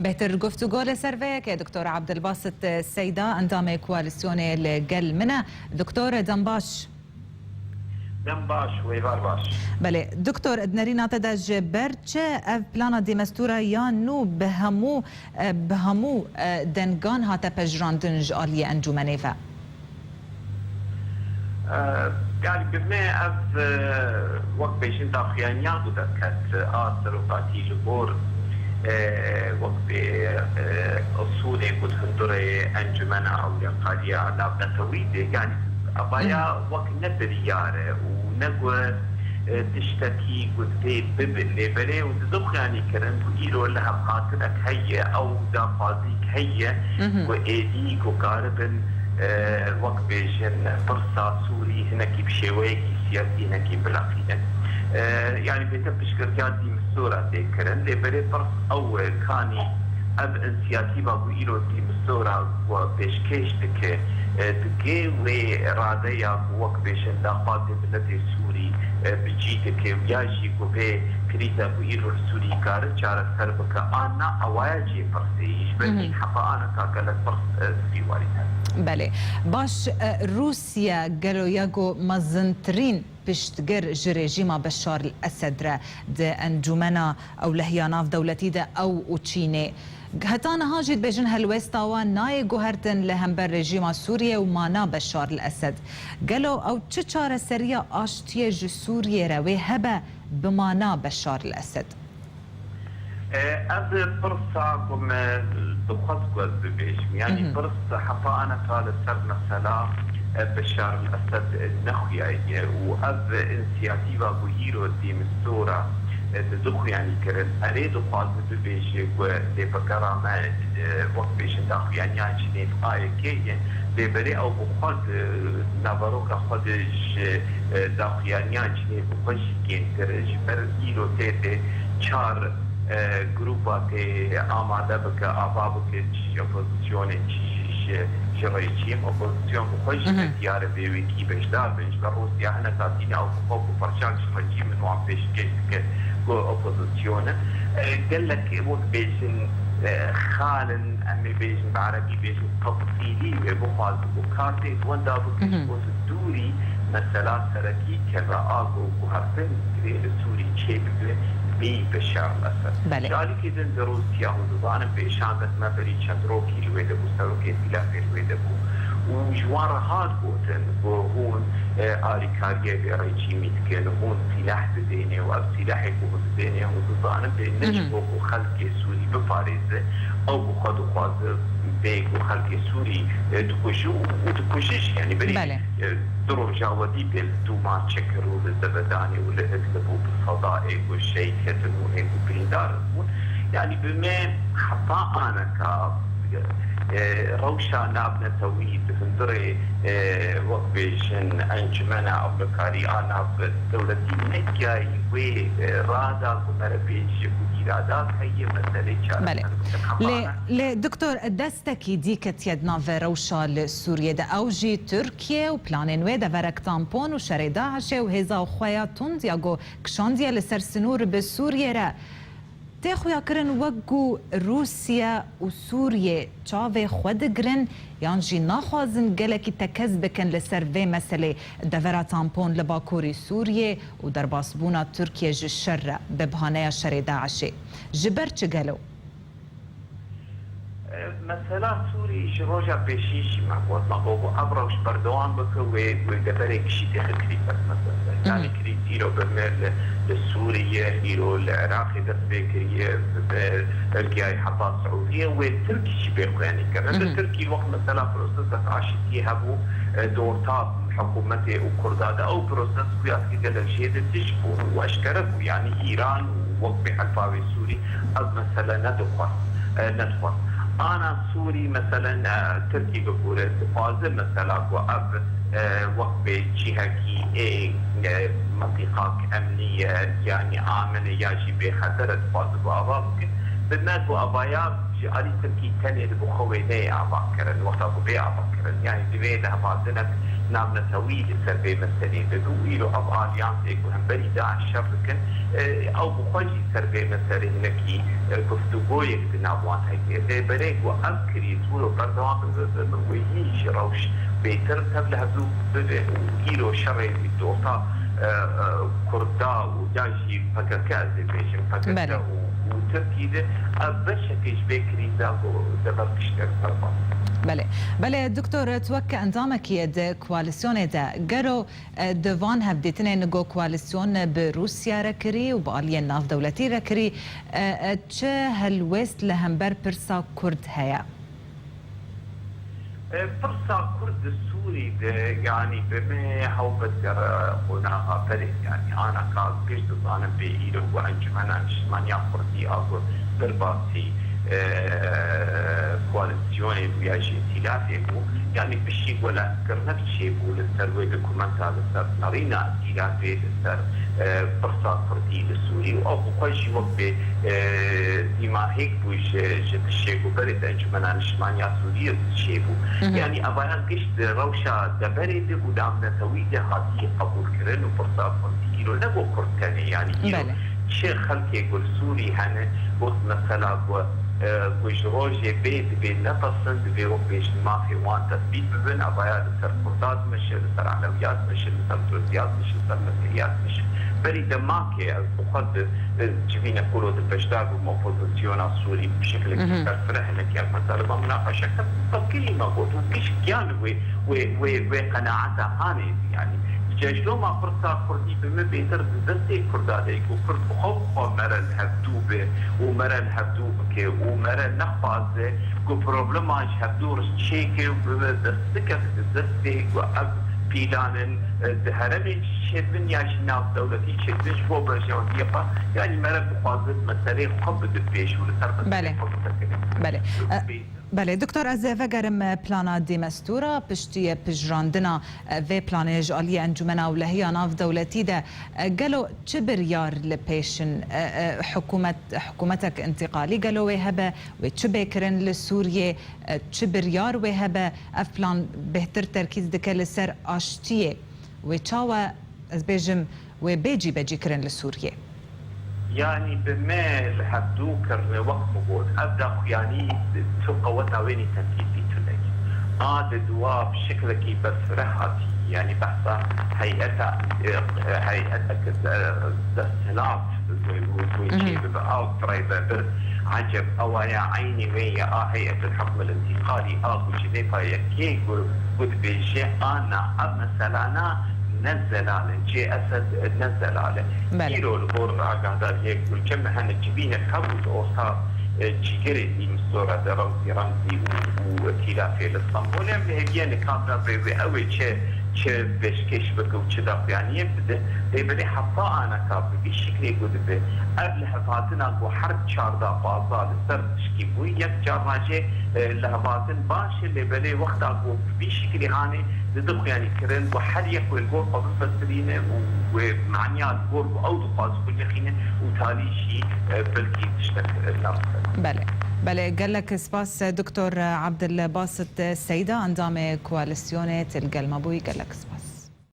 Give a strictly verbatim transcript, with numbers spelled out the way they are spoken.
Bêhtir guftûgo li ser vê yekê Doktor Abdulbasit Seyda, endamê koalîsyonê li gel min e. Doktor, dem baş. Dem baş, wêvar baş. Belê, Doktor, di nerîna te de ji ber çi ev plana dîmestûra ya nû bi hemû, e, bi hemû, e, dengan hate pejirandin ji aliyê encûmenê ve? E, yani bi me ev, e, wek bêjin daxuyaniya ku derket a serokatî ji gor, e, wek bê, e, usulê ku di hundirê encumena ewlekariya navnetewî de, yani avaya wek ne biryar e û ne ku, e, tiştekî ku divê bibin lê belê û didixuyanî kirin ku îro li hevhatinek heye, ew daxwazîk heye ku êdî ku karibin, e, wek bêjin pirsa Sûrî hinekî bi şêweyekî siyasî hinekî bileqînin. E, yani bêtir piştgirtiya dîmsora tê kirin, lê belê pirs ew e, kanî ev însiyatîfa ku îro dîmsora ku pêşkêş dike, e, dike wê radeya ku wek bêjin daxwazê miletê Sûrî, e, bi cî dike û ya jî ku vê krîza ku îro li Sûrî kare çareser bike an na, ewaya cihê pirsê yî. Ji ber vî hepa aneka gelek pirs, e, di vî warî de. Belê. Baş, e, Rûsya gelo ya ku mezintirîn piştgir ji rejîma Beşar el Esed re di encûmena ewlehiya navdewletî de ew û Çînê. Heta niha jî dibêjin helwêsta wan nayê guhertin li hember rejîma Sûriyê û mana Beşar el Esed. Gelo ew çi çareseriya aştiyê ji Sûriyê re wê hebe bi mana Beşar el Esed? E, ez pirsa ku me dixwest ku ez bibêjim, yanî pirs hepa aneka li ser mesela, e, Beşar el Esed nexuyaye û ev însiyatîfa ku îro dîmistora, e, didixuyanî kirin, erê dixwaze bibêje ku lêpekera me, e, wek bêjin daxuyaniya cinê li A Y K ye, lê belê ew bi xwe di naveroka xwe de ji, e, daxuyaniya cinê bi xwe jî kêmtir e, ji ber îro tê tê çar, e, grûpa tê amade bike, ava bike, çi ji opozisyonê, çi ji, ji rejîm. Opozisyon bi xwe jî ne diyar e vê wekî beşdar bin. Ji ber Rûsya hinek hatîne ew bi xwe ku parçak ji rejîm in wan pêşkêş dike ku opozisyon in. E, gelek wek bêjin, e, xal in, em ê bêjin, bi erebî bêjin tefsîlî wê bixwazin ku kartê li wenda bike ji bo dûrî mesela serekî keve a ku guhertin divê li Sûrî çêbibe bêyî Beşar el Esed. Belê. Ji alîkî din di Rûsya hûn dizanin pêşandek me berî çend rokî li wê de bû, serokê Sîlafê li wê de bû û ji wan re hat gotin ku hûn, e, alîkariyê vê rejîmî dikin, hûn sîleh didêne û ev sîlehê ku hûn didêne hûn dizanin bê ne ji bo ku xelkê Sûrî biparêze, ew bi xwe dixwaze bê ku xelkê Sûrî, e, dikuje û, û dikuje jî. Yanî berî, Belê. e, du roja wedî bê li Dûma çekir û li Zevedanê û li Idlib û bi seda ê ku şehîd ketin û ê ku birîndar bûn. Yanî bi me heta aneka, e, rewşa navnetewî di hundirê, e, wek bêjin encumena ewlekarî a navdewletî negiyayî wê, e, rada ku mere bêje ku îradat heye meselê çareser Belê. bike. Lê, lê Doktor, destekî dî ketiye di nav rewşa li Sûriyê de. Ew jî Tirkiye û planên wê deverek tampon û şerê DAIŞê û hêza xwe ya tund ya ku kişandiye li ser sinûr bi Sûriyê re. Tê xuyakirin wek ku Rûsya û Sûriyê çavê xwe digirin yan jî naxwazin gelekî tekez bikin li ser vê meselê, devera tampon li bakurî Sûriyê û derbasbûna Tirkiye ji şer re bi bahaneya şerê DAIŞê. Ji ber çi gelo? E, mesela Sûrî ji roja pêşî jî me got, me got, ev rewş berdewam bike, wê, wê deverê gişî têxe krîz, mesela. Yanî krîz îro bi me li, li Sûriyê, îro li Iraqê dest pê kiriye, bi, bi, giyayî heta Siûdiyê, wê Tirkî jî bê xuyanî kirin. Li Tirkî wek mesela prosesek aşitiyê hebû, e, di orta hikûmetê û Kurda de ew proses xuya dike gelek jê de tij bû û eşkere bû. Yanî Îran û wek bêhelifa wê Sûrî ev mesele nedixwest, e, nedixwest. Ana Sûrî meselen, e, Tirkî bibûre, dixwaze mesela ku ev, e, wek bê cihekî ê, e, mintîqak emnî ye, yanî amin e ya jî bêxeter e, dixwaze ku ava bike. Bi me ku avaya Alî Tirkî tenê li bi xwe wê neyê avakirin, wexta ku bê avakirin, yanî divê lihevhatinek navnetewî li ser vê meselê bibe û îro ev alyansê ku hemberî DAIŞ şer dikin, e, ew bi xwe jî ser vê meselê hinekî, e, guftûgoyek di nav wan heye. Lê berê ku ev kirîz wilo berdewam bibe, bi min wê hîn jî rewş bêtir tev li hevdû bibe û îro şerê wî di orta, e, e, Kurda û ya jî P K K, ez ê bêjim, P K K Belê. û, û Tirkî de ev beşekê ji vê krîza ku de ber pişt derxerban. Belê. Belê, Doktor, tu wek endamekî di koalîsyonê de, gelo, e, di van hevdîtinên ku koalîsyon bi Rûsya re kirî û bi aliyên navdewletî re kirî, e, e, çi helwêst li hember pirsa Kurd heye? E, pirsa Kurd di Sûrî de, yanî bi me helbet gere qonaxa berê, yanî ana ka ez giş dizanim bê îro ku Encûmena Niştimaniya Kurdî a ku derbasî, e, koalîsyonê bû ya jî îtîlafê bû, yanî piştî ku welahkirine çêbû li ser wê dokumenta, li ser nerîna îtîlafê, li ser, e, pirsa Kurdî li Sûrî û ew bi xwe jî wek bê, e, dîmahêk bû ji, ji tiştê ku berê di Encûmena Niştimaniya Sûriyê çêbû. Hı hı. Yanî evaya giş di rewşa deverê de û navnetewî de hatiye qebûlkirin û pirsa Kurdî îro ne ku Kurd tenê, yanî îro Belê. çi xelkê ku li Sûrî hene, wek mesela ku, e, ku ji rojê bê dibê nepesin, divê wek bêjin mafê wan tesbît bibin, evaya li ser Kurda dimeşe, li ser Elewiyat dimeşe, li ser Durdiyat dimeşe, li ser Mesihiyat dimeşe. Berî demakê ez bi xwe di, e, civînek ku ro di beşdar bûm opozisyona Sûrî bi şekilekî Mhm. berfireh hinekî ez mesela li me munaqeşe kir, bi kirî me got û giş giyan wê, wê, wê, wê qenaeta hanê, yanî. Ji loma pirsa Kurdî bi min bêtir di destê Kurda de ye ku Kurd bi xwe bi xwe mere li hevdû be û mere li hevdû bike û mere nexwaze ku problema ji hevdû re çêke û bibe destpêkek di destê ku ev pîlan in, e, di herêmê çêdibin ya jî navdewletî çêdibin ji bo berjewendiyê xwe, yanî mere bixwaze meseleyê xwe bide pêş û li ser meseleyê Belê. xwe bisekine. Belê. E, Belê, Doktor, ez ê vegerim plana dîmestûra piştî pijirandina vê planê ji aliyê Encûmena Ewlehiya Navdewletî de, gelo çi biryar li pêş in? Hikûmet, hikûmetek întîqalî gelo wê hebe, wê çi bê kirin li Sûriyê, çi biryar wê hebe? Ev plan bêhtir terkîz dike li ser aştiyê. Wê çawa, ez bêjim, wê bê cîbecîkirin li Sûriyê? Yanî bi me li hevdû kirine, wek min got, ev daxuyanî tu qeweta wê nî tenfîzî tune ye. A di dua bi şeklekî berfireh hatî, yanî behsa heyeta, e, heyeteke de-, desthilat wê, wê, wê Mhm. çê bibe, a bi rêvebir. Eceb, ewa ya eynî wê ye, a Heyet el-Hukm el-Întîqalî, a ku ji vê payekê ku, ku dibêje, a na, ev meselana ne zelal in, cê Esed ne zelal e. Belê. Îro li gor agadariyê Gulcem hene civînek hebû di orta, e, cîgerê dîmistûra de Remzî Remzî û, û îtîlafê li Stenbolê. Em li hêviye nikan re vê, vê ew ê çi, çi pêşkêş bike û çi daxuyaniyek bide. Lê belê heta aneka bi vî şiklê ku dibe, ev lihevhatina ku her çarda baza li ser tişkî bû, yek carna jê, e, lihevhatin baş e, lê belê wexta ku bi vî şiklî hanê, dide xuyanî kirin ku her yek wê li gor xwe bifesirîne û wê maniya li gor ku ew dixwaze xwe lixîne û talî jî, e, belkî tiştek, e, nabisere. Belê. Belê, gelek spas, Doktor Abdulbasit Seyda, endamê koalîsyonê, tu li gel me bûyî, gelek spas.